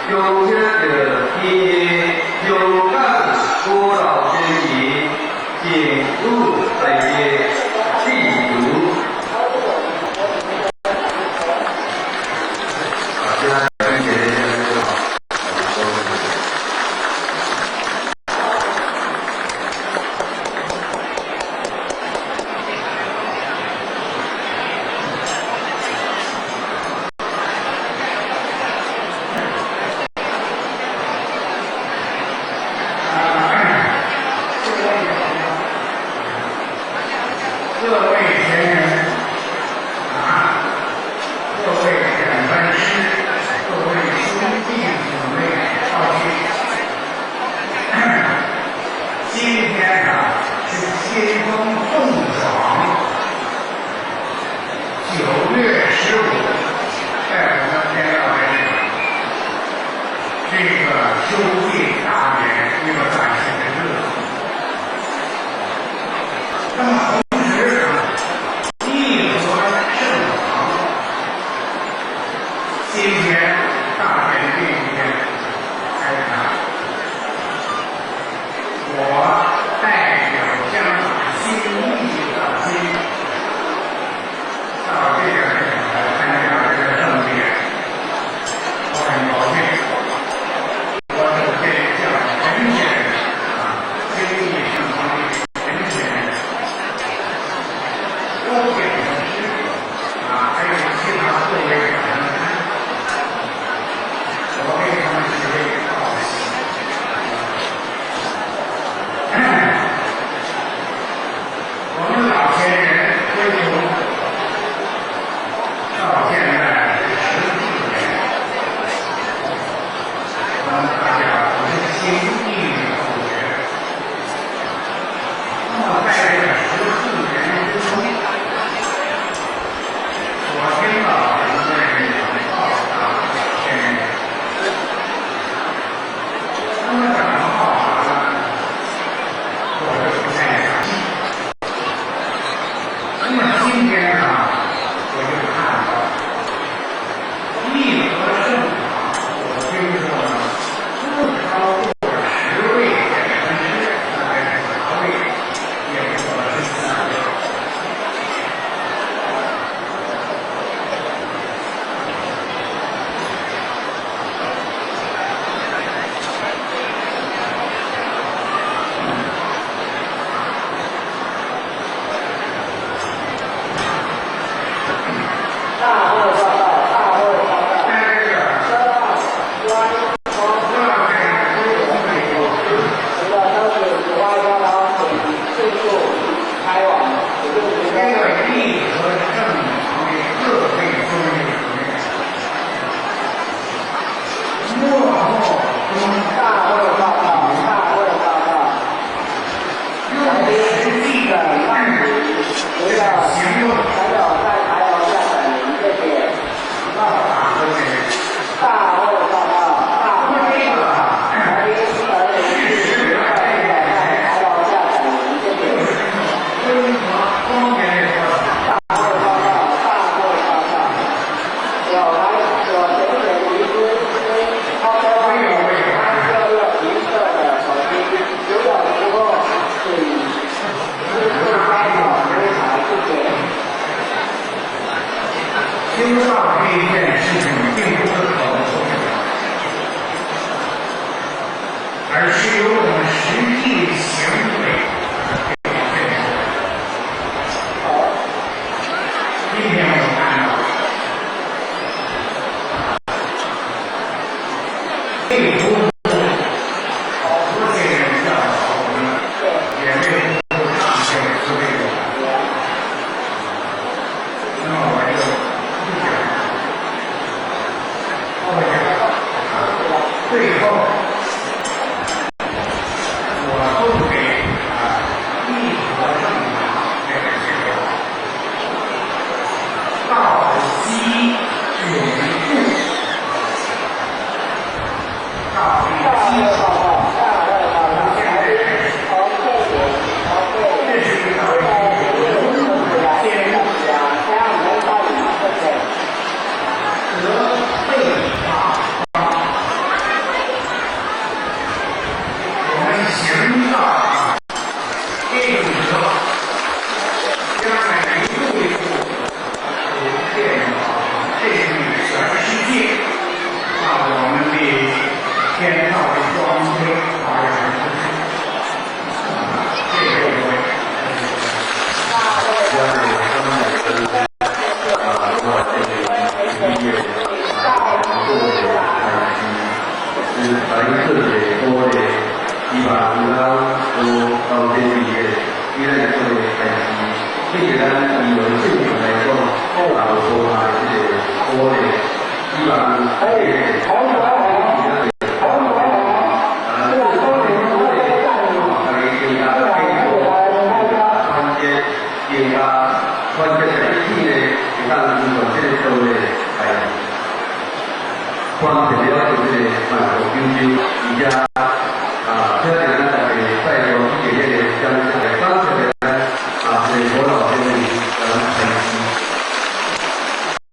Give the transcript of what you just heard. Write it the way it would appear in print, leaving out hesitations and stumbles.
恭請著今日香港古老先賢靜宇大帝致辭。啊，現在感謝你好。各位前人啊，各位長輩師，各位兄弟姊妹，道親。今天啊是金風送爽，9月15，在我們天耀園這個修建大典一個大喜的日子。那麼同時啊，義和聖王今天大典這一天開場，我代表香港新義道親到這個來參加這個盛典，我很高興。我首先向陳先生啊，新義聖堂的陳先生、周建老師啊，還有其他各位長官，我給他們幾位道喜。我們老前人推崇到現在是14年，我們大家都是新義的後學。那麼在這個十四年之中，我聽到很多人講報答老前人，那麼怎麼報答呢？我就不太詳細。那麼今天呢，我就看到義和聖堂，我聽說呢，不超過10位點傳師，大概是8位，也不知道是幾個。大會報告，大會報告。在這個車號 Y 不要在溝通裡頭，除了車子外交道，請迅速開往指定停這個車場。義和聖堂的各位兄弟姊妹，默默中大會報告，大會報告。用實際的除了行動朋友在牌樓下等您，謝謝。報答各位。大會報告，大會報告。來賓何林在牌樓下等您，謝謝。溫和光明的說法。大會報告，大會報告。有來有前前遺失跟 OK 366銀色的手機，如有拾獲，請迅速拍照回台，謝謝。修道這一件事情並不是口頭講，而是由我們實際行為表現出來。今天我看到，被夫婦好多些人教導我們，也沒有上學慈悲的。那麼我就不講了，後面最後我送給啊義和聖堂這個學校，道基永固，道大基會報告，大會報告。來賓洪佩杰，洪佩，這是一個這個前面車子來兩千五百米，謝謝。德被八方。共恁做一個鼓勵，希望有咱有老前輩的，對咱來做個開示，對咱醫療正常來講，也有無下的這個鼓勵，希望哎，同學好，同學好，這個說明這個占領，團結，更加團結在一起呢，會當完成這個道理代誌。看見了這個萬國九州，而且。